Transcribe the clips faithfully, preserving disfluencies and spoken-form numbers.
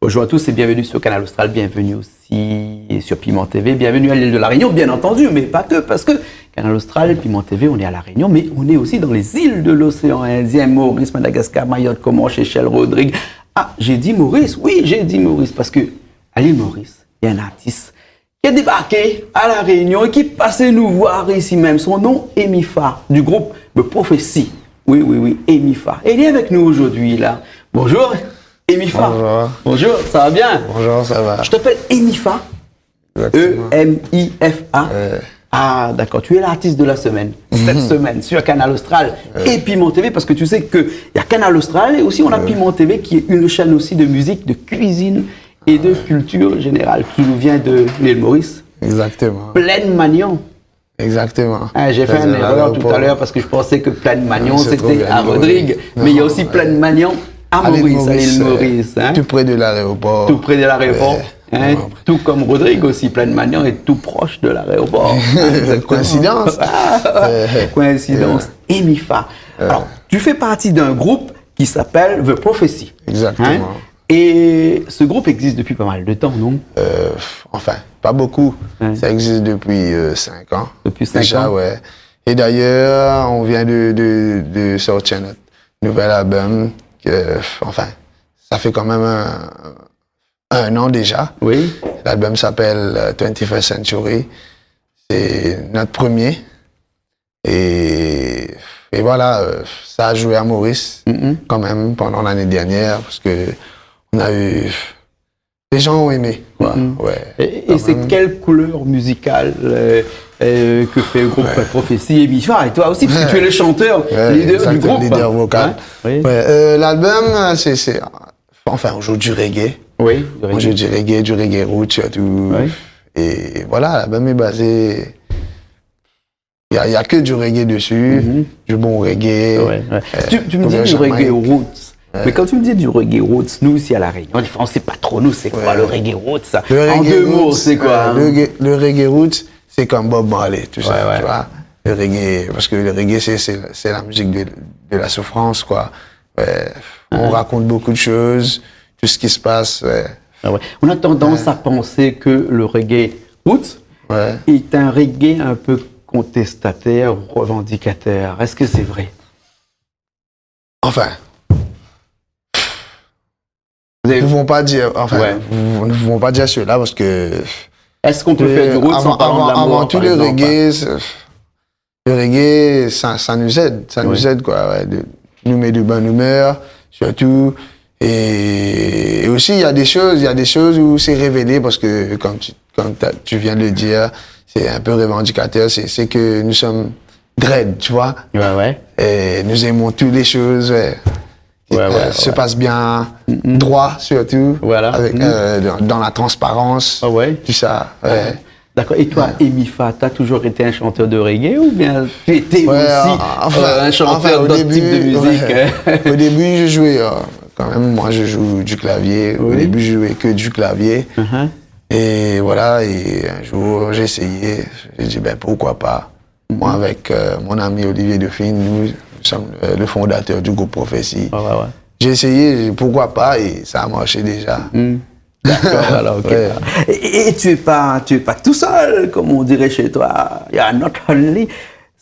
Bonjour à tous et bienvenue sur Kanal Austral, bienvenue aussi sur Piment T V, bienvenue à l'île de la Réunion, bien entendu, mais pas que, parce que Kanal Austral, Piment T V, on est à La Réunion, mais on est aussi dans les îles de l'océan Indien, Maurice, Madagascar, Mayotte, Comores, Seychelles, Rodrigues. Ah, j'ai dit Maurice, oui, j'ai dit Maurice, parce que à l'île Maurice, il y a un artiste ki la débarké La Rénion é ki la pas nou voir isi mèm. Son nom, Emifa, du groupe The Prophecy. Oui, oui, oui, Emifa. É li lé avèk nou zordi la. Bonjour, Emifa. Bonjour. Bonjour, ça va bien ? Bonjour, ça va. Je t'appelle Emifa. Exactement. E M I F A. Ouais. Ah, d'accord. Tu es l'artiste de la semaine, cette semaine, sur Kanal Austral et Piment T V, parce que tu sais que il y a Kanal Austral et aussi on a Piment T V, qui est une chaîne aussi de musique, de cuisine et de culture générale. Tu nous viens de l'île Maurice. Exactement. Plaine Magnan. Exactement. Ah, j'ai fait une erreur tout à l'heure parce que je pensais que Plaine Magnan, c'était à Rodrigues. Mais il y a aussi Plaine Magnan à Maurice, à l'île Maurice, hein. Tout près de l'aéroport. Tout près de l'aéroport, hein. Ouais. Tout comme Rodrigues aussi, Plaine Magnan est tout proche de l'aéroport. Hein, exactement. Coïncidence. Ah, coïncidence. Emifa. Alors, tu fais partie d'un groupe qui s'appelle The Prophecy. Exactement. Hein ? Et ce groupe existe depuis pas mal de temps, non ? Euh, enfin, pas beaucoup. Ouais. Ça existe depuis, euh, cinq ans. Depuis cinq ans ? Déjà, ouais. Et d'ailleurs, on vient de, de, de sortir notre nouvel album. Que, enfin, ça fait quand même un, un an déjà. Oui. L'album s'appelle, euh, twenty-first Century. C'est notre premier. Et, et voilà, euh, ça a joué à Maurice quand même pendant l'année dernière parce que on a eu, les gens ont aimé, quoi. Ouais. Et, et c'est quand même quelle couleur musicale, euh, euh, que fait le groupe Prophecy et Emifa ? Et toi aussi, parce que tu es le chanteur, leader du groupe, hein ? Ouais, exact, leader vocal. Hein ? Oui. Ouais, euh, l'album, euh, c'est, c'est, enfin, on joue du reggae. Oui, du reggae. On joue du reggae, du reggae roots surtout. Oui. Et voilà, l'album est basé Il y a, il y a que du reggae dessus, du bon reggae. Ouais, ouais. Euh, tu, tu me dis du reggae roots. Ouais. Mais quand tu me dis du reggae roots, nous, ici à La Réunion, des fois, on sait pas trop, nous, c'est quoi le reggae roots, ça ? En deux mots, c'est quoi, hein ? Le reggae, le reggae roots, c'est comme Bob Marley, tout ça, tu vois. Le reggae, parce que le reggae, c'est, c'est, c'est la musique de, de la souffrance, quoi. Ouais. On raconte beaucoup de choses, tout ce qui se passe, ouais. Ah ouais. On a tendance à penser que le reggae roots est un reggae un peu contestataire, revendicateur. Est-ce que c'est vrai ? Enfin, nous ne pouvons pas dire, enfin, nous ne pouvons pas dire cela parce que, est-ce qu'on peut faire du roots en parlant de l'amour, par exemple, hein ? Le reggae, ça, ça nous aide, ça nous aide, quoi, ouais, de nous mettre de bonne humeur, surtout. Et, et aussi, il y a des choses, il y a des choses où c'est révélé, parce que, comme tu, comme t'as, tu viens de le dire, c'est un peu revendicateur, c'est, c'est que nous sommes dread, tu vois. Ouais, ouais. Et nous aimons toutes les choses, ouais. Ouais, ouais, se passe bien, droit surtout, voilà, avec, euh, dans, dans la transparence, tout ça, ouais. D'accord. Et toi, Emifa, t'as toujours été un chanteur de reggae ou bien tu étais aussi, euh, un chanteur d'autres types de musique, hein ? Ouais, enfin, au début, ouais. Au début, je jouais, euh, quand même, moi, je joue du clavier. Oui. Au début, je jouais que du clavier. Et voilà, et un jour, j'ai essayé. J'ai dit, ben, pourquoi pas ? Moi, avec, euh, mon ami Olivier Dauphine, nous, nous sommes, euh, le fondateur du groupe Prophecy. Ouais, ouais, ouais. J'ai essayé, j'ai dit, pourquoi pas, et ça a marché déjà. D'accord, alors, ok. Ouais. Et, et, et tu es pas, tu es pas tout seul, comme on dirait chez toi. You are not only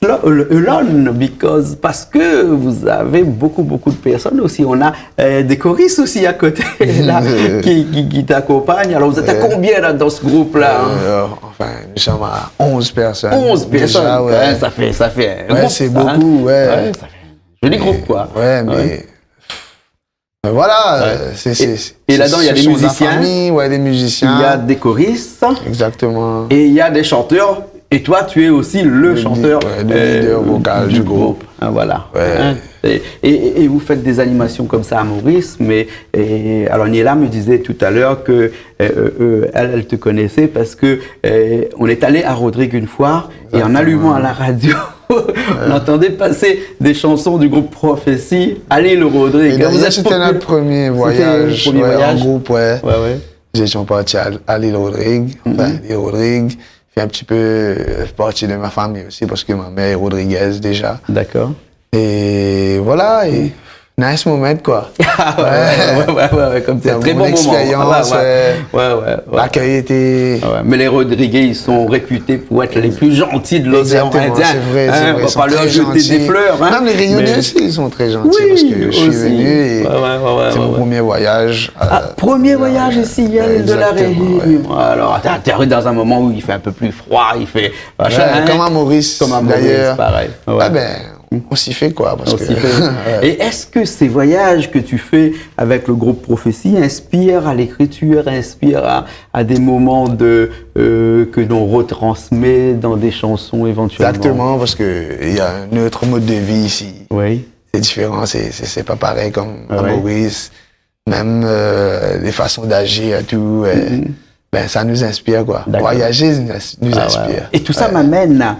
alone, because, parce que vous avez beaucoup, beaucoup de personnes aussi. On a, euh, des choristes aussi à côté, là, qui, qui, qui t'accompagnent. Alors, vous êtes à combien, là, dans ce groupe-là, hein ? Euh, Enfin, nous sommes à onze personnes. Onze personnes, déjà, ouais. Ouais, ça fait, ça fait un groupe, ça, hein ? Ouais, c'est beaucoup, ouais. Ouais, ça fait un joli groupe, quoi. Ouais, mais, mais voilà, euh, c'est, c'est, et là-dedans, il y a des musiciens. Ce sont de la famille, ouais, des musiciens. Il y a des choristes. Exactement. Et il y a des chanteurs. Et toi, tu es aussi le chanteur, ouais, le leader vocal du groupe. Ah, voilà. Ouais. Hein ? Et, et, et vous faites des animations comme ça à Maurice, mais, et, alors, Niela me disait tout à l'heure que Euh, euh, euh, elle, elle te connaissait parce que, euh, on est allé à Rodrigues une fois et en allumant à la radio, on entendait passer des chansons du groupe Prophétie à l'île Rodrigue. Et donc, ça, c'était notre premier voyage, ouais, en groupe, ouais. Nous étions partis à, à l'île Rodrigue, enfin, l'île Rodrigue fait un petit peu, euh, partie de ma famille aussi, parce que ma mère est rodriguaise déjà. D'accord. Et voilà, et nice moment, quoi. Ah ouais, ouais, ouais, ouais, ouais, comme c'est un très bon moment. C'était une bonne expérience, ouais. Ouais, ouais, ouais. L'accueil était... Ah ouais, mais les Rodriguais, ils sont réputés pour être les plus gentils de l'océan Indien. Exactement, c'est vrai, c'est vrai, ils sont très gentils. Hein, on va pas leur jeter des fleurs, hein. Même les Réunionnais aussi, ils sont très gentils, parce que je suis venu et c'est mon premier voyage, euh, à l'île de la Réunion. Ah, premier voyage ici, à l'île de la Réunion. Exactement, ouais. Alors, t'arrives dans un moment où il fait un peu plus froid, il fait machin, hein. Ouais, comme à Maurice, d'ailleurs. Comme à Maurice, pareil. Ouais. Ah ben, on s'y fait, quoi, parce que... On s'y fait. Ouais. Et est-ce que ces voyages que tu fais avec le groupe Prophétie inspirent à l'écriture, inspirent à, à des moments de, euh, que l'on retransmet dans des chansons éventuellement ? Exactement, parce que il y a un autre mode de vie ici. Oui. C'est différent, c'est, c'est, c'est pas pareil comme à Maurice. Ah ouais. Même, euh, les façons d'agir et tout, euh, ben, ça nous inspire, quoi. D'accord. Voyager nous, nous inspire. Ah ouais, ouais. Et tout ça m'amène à,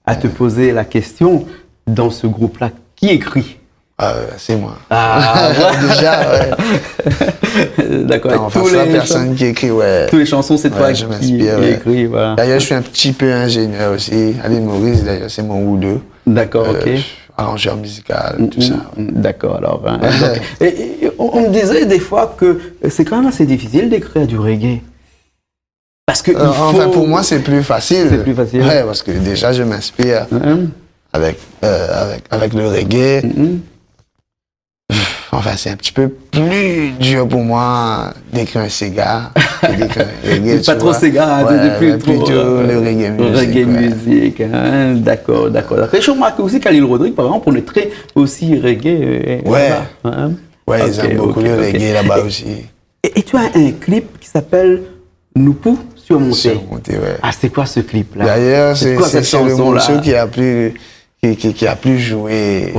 à te poser la question, dans ce groupe-là, qui écrit ? Euh, c'est moi. Ah, ouais. Déjà, ouais. D'accord. Non, enfin, c'est la personne qui écrit, ouais. Toutes les chansons, c'est toi qui écris, voilà. Ouais, je m'inspire, ouais. D'ailleurs, je suis un petit peu ingénieur aussi. À l'île Maurice, d'ailleurs, c'est mon ou deux. D'accord, ok. Euh, arrangeur musical, tout ça, ouais. Mm, d'accord, alors, hein, donc, et, et on, on me disait des fois que c'est quand même assez difficile d'écrire du reggae. Parce que il faut... Euh, enfin, pour moi, c'est plus facile. C'est plus facile. Ouais, parce que déjà, je m'inspire avec, euh, avec, avec le reggae. Mm. Pff, enfin, c'est un petit peu plus dur pour moi d'écrire un séga que d'écrire un reggae, tu vois. Pas trop séga, hein, ouais, plutôt, euh, le reggae music, ouais. Reggae music, hein, d'accord, d'accord, d'accord. Et je remarque aussi qu'à l'île Rodrigue, par exemple, on est très aussi reggae, euh, là-bas, hein. Ouais, ils aiment beaucoup le reggae là-bas aussi. Ok, ok, ok. Et, et, et tu as un clip qui s'appelle Nou pou sirmonté. Sirmonté, ouais. Ah, c'est quoi ce clip-là ? D'ailleurs, c'est, c'est, c'est le morceau qui a plus, qui, qui, qui a plus joué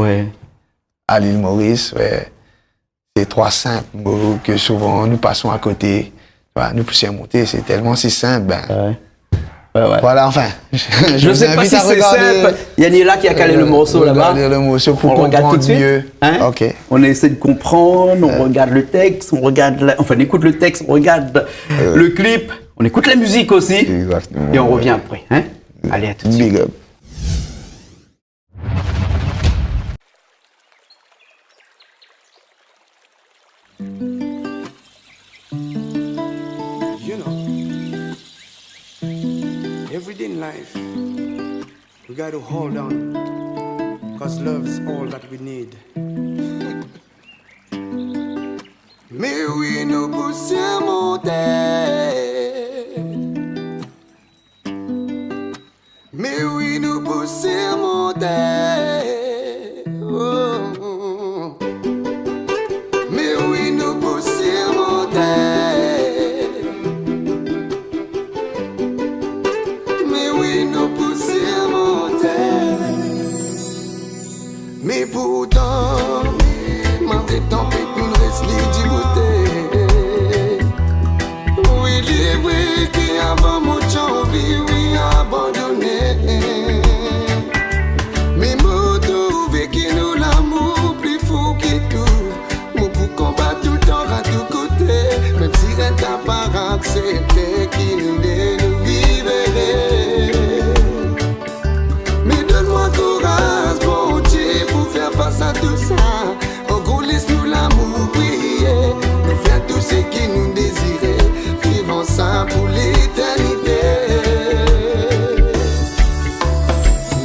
à l'île Maurice, ouais. C'est trois simples mots que souvent nous passons à côté. Voilà, nou pou sirmonté, c'est tellement si simple, ben. Ouais. Ouais, ouais. Voilà, enfin, je vous invite à regarder le, le clip. Je sais pas si c'est simple. Il y en a là qui a calé le morceau là-bas. Regardez le morceau pour comprendre mieux. On regarde tout de suite, hein ? Ok. On essaie de comprendre, on regarde le texte, on regarde la, enfin, on écoute le texte, on regarde le clip, on écoute la musique aussi, et on revient après, hein ? Exactement, ouais. Allez, à tout de suite. Big up. You know, every day in life, we gotta hold on, 'cause love is all that we need. Mé wi, nou pou sirmonté. Mé wi, nou pou sirmonté. Oh, oh. Mé wi, nou pou sirmonté. Mé wi, nou pou sirmonté. Mé pourtan, malgré tanpèt, nou rès li di koté. Wi, li vré ki avan moin té anvi, wi, abandoné. Mé moin trouvé ki nou lamour pli for ki tou. Moin pou konbat toultan, a tout koté. Mèm si rèd la pa aksèpté ki nou dé nou viv éré. Mé donn amoin kouraz, Bondié, pou fé fas a tousa. An gro, lès nou lamour briyé. Nou fé tout sak nou déziré. Viv ansanm pou létèrnité.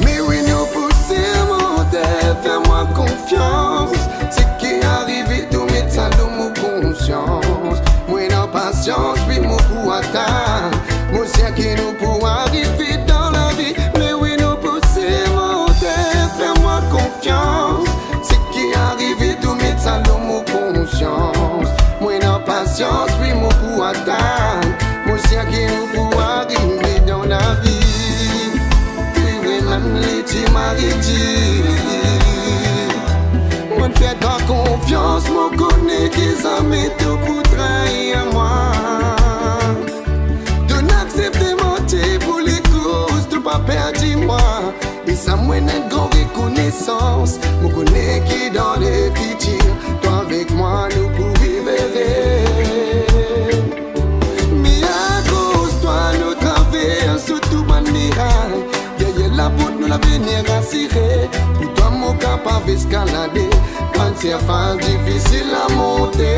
Mé wi, nou pou sirmonté, fé amoin konfians. Sak i arivé, tou mèt sa dan mon konsians. Moin néna pasians, wi, moin pou atann. Moin sir ki nou pou arivé dan la vi. Mé wi, nou pou sirmonté, fé amoin konfians. Sak i arivé, tou mèt sa dan mon konsians. Moin néna pasians, wi, moin pou atann. Moin sir ki nou pou arivé dan la vi. Wi, mèm li ti mari di. Moin fé twa konfians, moin koné ki zamé tou pou trayi amoin. Donn aksèpté manti pou lé kous, tou pa pèrdi moin. É sa moin Moin néna gran rékonésans, moin koné ki dan le fitir, toi avèk moin nou pou viv éré. Mé akoz toi nou travèrs sou tout bann miray, dèrièr la port nou lavenir asiré. Pou toi moin kapav éskaladé bann sirfas difisil a monté.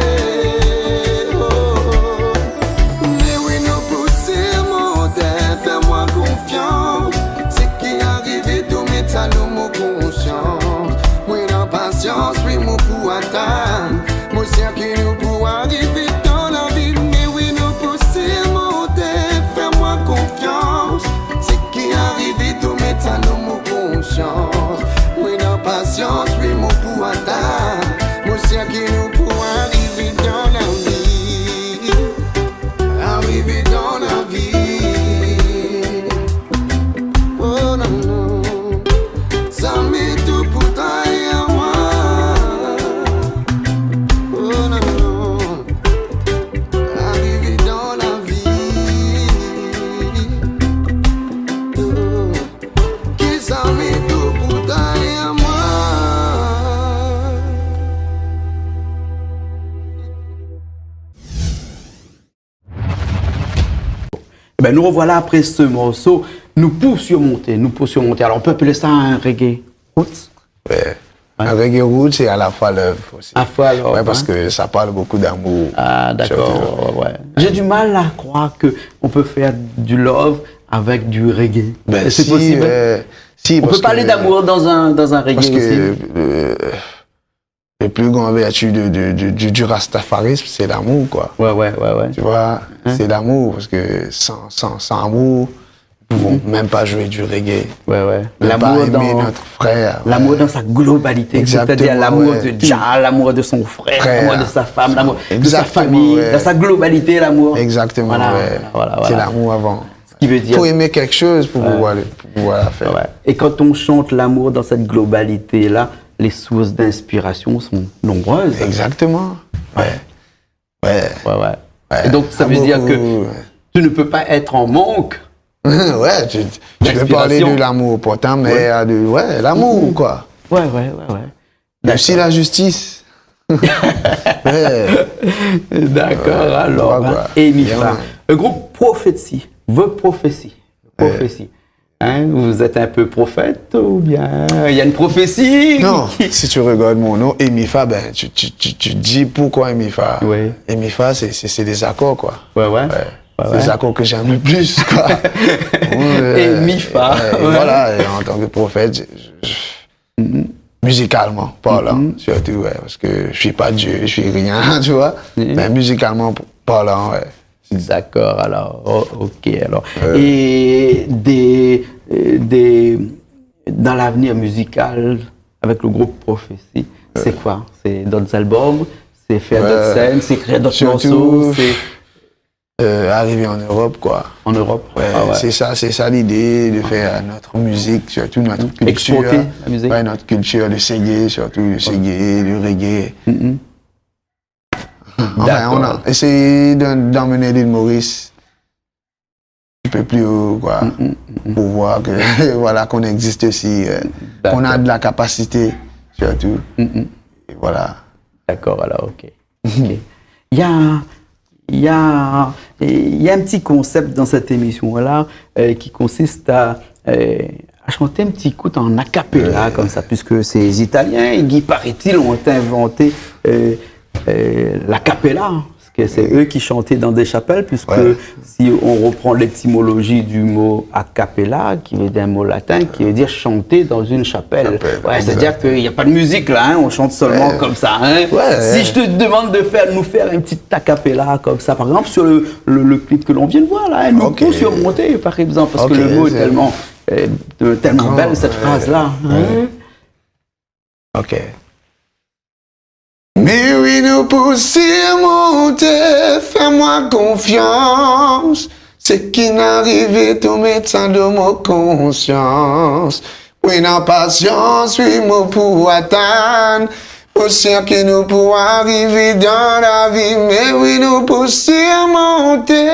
Oh, oh, oh. Mé oui, nou pou sirmonté, fé amoin konfians. Sak i arivé, tou mèt sa dan mon konsians. Moin néna pasians, oui, moin pou atann. Moin sir ke nou pou arivé dan la vi. Mé oui, nou pou sirmonté, fé amoin konfians. Sak i arivé, tou mèt sa dan mon konsians. Moin néna pasians, oui, moin pou atann. Moin sir ke nou pou arivé dan la vi. Arivé dan la vi. Oh non, non. Sa mèt tou pou toi é amoin. Oh non, non. Arivé dan la vi. Oh. Ki sa mèt tou pou toi é amoin. Ében, nou rovoila apré se morso, Nou pou sirmonté, Nou pou sirmonté. Alor, on pé apèl sa in reggae roots ? Ouais. Ouais. Un reggae roots, c'est à la fois love aussi. À la fois love, ouais, hein. Parce que ça parle beaucoup d'amour, surtout. Ah, d'accord, ouais, ouais. J'ai du mal à croire que on peut faire du love avec du reggae. Ben, c'est possible, hein ? Si, euh, si, parce que, on peut parler d'amour dans un, dans un reggae aussi. Parce que, euh, le plus grand vertu de, de, de, du, du rastafarisme, c'est l'amour, quoi. Ouais, ouais, ouais, ouais. Tu vois, c'est l'amour, parce que sans, sans, sans amour, nous pouvons même pas jouer du reggae. Ouais, ouais. Même pas aimer notre frère, ouais. L'amour dans sa globalité, c'est-à-dire l'amour de Jah, l'amour de son frère, l'amour de sa femme, l'amour de sa famille, dans sa globalité, l'amour. Exactement, ouais. Voilà, voilà, voilà. C'est l'amour avant. Ce qui veut dire... Faut aimer quelque chose pour pouvoir le, pour pouvoir la faire. Ouais. Et quand on chante l'amour dans cette globalité-là, les sources d'inspiration sont nombreuses. Exactement. Ouais. Ouais. Ouais, ouais. Et donc, ça veut dire que tu ne peux pas être en manque d'inspiration. Ouais, tu, tu peux parler de l'amour pourtant, mais, euh, de, ouais, l'amour, quoi. Ouais, ouais, ouais, ouais. D'accord. Aussi la justice. Ouais. D'accord, alors, hein, Emifa. Le groupe Prophecy, The Prophecy, Prophecy. Hein, vous êtes un peu prophète ou bien il y a une prophétie ? Non, si tu regardes mon nom, Emifa, ben, tu, tu, tu, tu te dis pourquoi Emifa. Ouais. Emifa, c'est, c'est, c'est des accords, quoi. Ouais, ouais. Ouais. C'est les accords que j'aime le plus, quoi. Emifa, ouais. Et voilà, et en tant que prophète, je, je, musicalement parlant, surtout, ouais, parce que je suis pas Dieu, je suis rien, tu vois. Mais musicalement p-, parlant, ouais. D'accord, alors, oh, ok, alors. Euh. Et des, euh, des, dans l'avenir musical, avec le groupe Prophecy, c'est quoi ? C'est d'autres albums, c'est faire d'autres scènes, c'est écrire d'autres morceaux, c'est... Surtout, euh, arriver en Europe, quoi. En Europe ? Ouais, ah ouais. C'est ça, c'est ça l'idée, de faire notre musique, surtout notre culture. Exporter la musique. Ouais, notre culture, le seggae, surtout le seggae, le reggae. Enfin, on a essayé d'em-, d'emmener l'île Maurice un peu plus haut, quoi, pour voir que, voilà, qu'on existe aussi, euh, qu'on a de la capacité, surtout. Et voilà. D'accord, alors, ok. Ok. Il y a, il y a, il y a un petit concept dans cette émission-là, euh, qui consiste à, euh, à chanter un petit coup en a cappella, comme ça, puisque ces Italiens, il paraît-il, ont inventé, euh, euh, l'a cappella, hein, parce que c'est eux qui chantaient dans des chapelles, puisque si on reprend l'étymologie du mot a cappella, qui veut dire un mot latin, qui veut dire chanter dans une chapelle. Chapelle, exact. Ouais, c'est-à-dire qu'il y a pas de musique là, hein, on chante seulement comme ça, hein. Ouais, ouais. Si je te demande de faire, nous faire un petit a cappella comme ça, par exemple, sur le, le, le clip que l'on vient de voir là, hein, Nous pou sirmonté, par exemple, parce que le mot est tellement, euh, de-, tellement belle, cette phrase-là, hein. Ok. Mé oui, nou pou sirmonté, fé amoin konfians. Sak i arivé, tou mèt sa dan mon konsians. Moin néna pasians, oui, moin pou atann. Moin sir ke nou pou arivé dan la vi. Mé oui, nou pou sirmonté,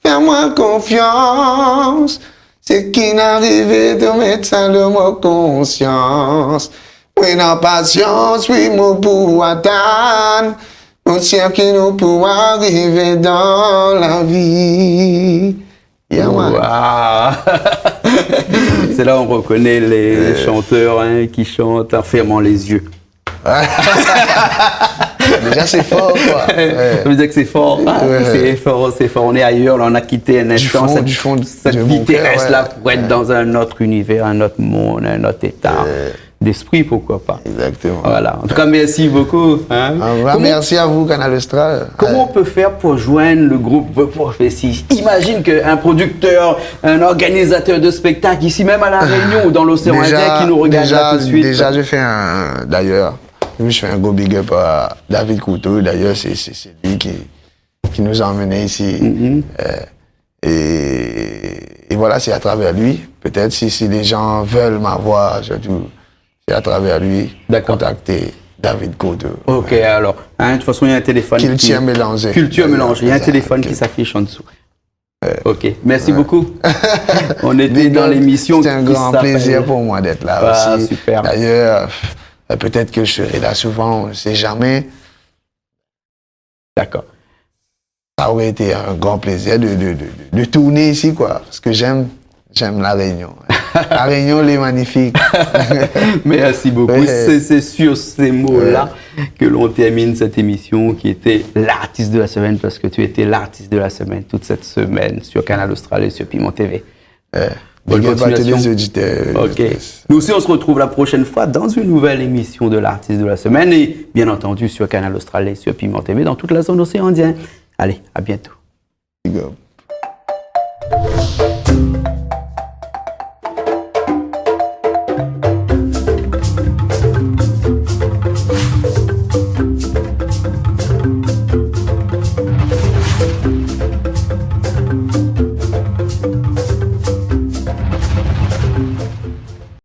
fé amoin konfians. Sak i arivé, to mèt sa dan mon konsians. Moin néna pasians, wi, moin pou atann. Moin sir ke nou pou arivé dan la vi. Yeah, man. Waouh. C'est là où on reconnaît les, les chanteurs, hein, qui chantent en fermant les yeux. Déjà, c'est fort, quoi. Ouais. Ça veut dire que c'est fort, hein. Ouais. C'est fort, c'est fort. On est ailleurs, là, on a quitté un instant cette, cette vie terrestre-là pour être dans un autre univers, un autre monde, un autre état d'esprit, pourquoi pas. Exactement. Voilà. En tout cas, merci beaucoup, hein. Un grand merci à vous, Kanal Austral. Comment on peut faire pour joindre le groupe The Prophecy ? Imagine qu'un producteur, un organisateur de spectacle, ici même à La Réunion ou dans l'océan Indien, qui nous regarde là tout de suite. Déjà, je fais un, d'ailleurs, je fais un gros big up à David Couteau. D'ailleurs, c'est, c'est, c'est lui qui, qui nous a emmenés ici. Euh, et, et voilà, c'est à travers lui. Peut-être si, si les gens veulent m'avoir, surtout, c'est à travers lui. D'accord. Contacter David Couteau. Ok, alors, hein, de toute façon, il y a un téléphone qui... Culture Mélangée. Culture Mélangée. Il y a un téléphone qui s'affiche en dessous. Ok, merci beaucoup. On était dans l'émission qui s'appelle... C'était un grand plaisir pour moi d'être là aussi. Ah, super. D'ailleurs, euh, peut-être que je serai là souvent, on ne sait jamais. D'accord. Ça aurait été un grand plaisir de, de, de, de, de tourner ici, quoi. Parce que j'aime, j'aime La Réunion. La Réunion, elle est magnifique. Merci beaucoup. Ouais. C'est, c'est sur ces mots-là que l'on termine cette émission qui était l'artiste de la semaine, parce que tu étais l'artiste de la semaine toute cette semaine sur Kanal Austral et sur Piment T V. Euh, bonne continuation. Big up à tous les auditeurs, auditrices. Ok. Nous aussi, on se retrouve la prochaine fois dans une nouvelle émission de l'artiste de la semaine et bien entendu sur Kanal Austral et sur Piment T V dans toute la zone océan Indien. Allez, à bientôt. Big up.